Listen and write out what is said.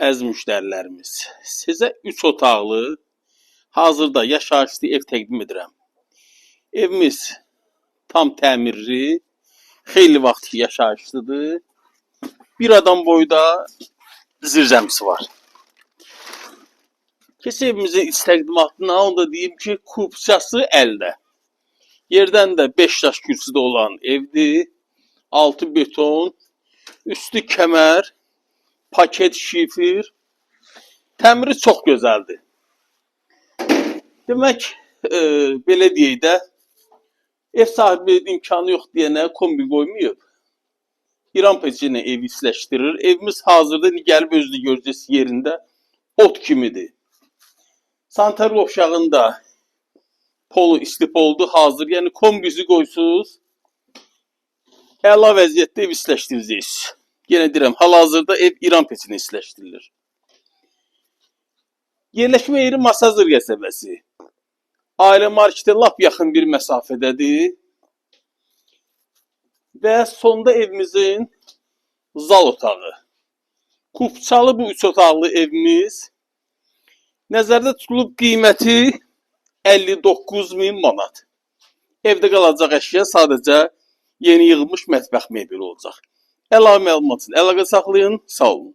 Əziz müştərilərimiz, sizə 3 otaqlı, hazırda yaşayışlı ev təqdim edirəm. Evimiz tam təmirli, xeyli vaxt ki yaşayışlıdır. Bir adam boyda zirzəmisi var. Keçək evimizin iç təqdimatına, onu da deyim ki, kupçası əldə. Yerdən də 5 daş kürsüdə olan evdir. Altı beton, üstü kəmər, paket şifer. Təmiri çox gözəldir. Demək, belə deyək də, ev sahibi imkanı yox deyənə kombi qoymayıb. İran peçi ilə evi istiləşdirir. Evimiz hazırda indi gəlib özünüz görəcəksiniz, yerində ot kimidir. Sanitar qovşağında polu istip oldu hazır. Yəni kombisi qoysuz, əla vəziyyətdə ev istiləşdirəcəksiniz. Yenə deyirəm, hal-hazırda ev İran peçi ilə istiləşdirilir. Yerləşmə yeri Masazır qəsəbəsi. Ailə marketə lap yaxın bir məsafədədir. Və sonda evimizin zal otağı. Kupçalı bu üç otaqlı evimiz nəzərdə tutulub qiyməti 59 min manat. Evdə qalacaq əşya sadəcə yeni yığılmış mətbəx mebeli olacaq. Əlavə məlumat üçün əlaqə saxlayın. Sağ olun.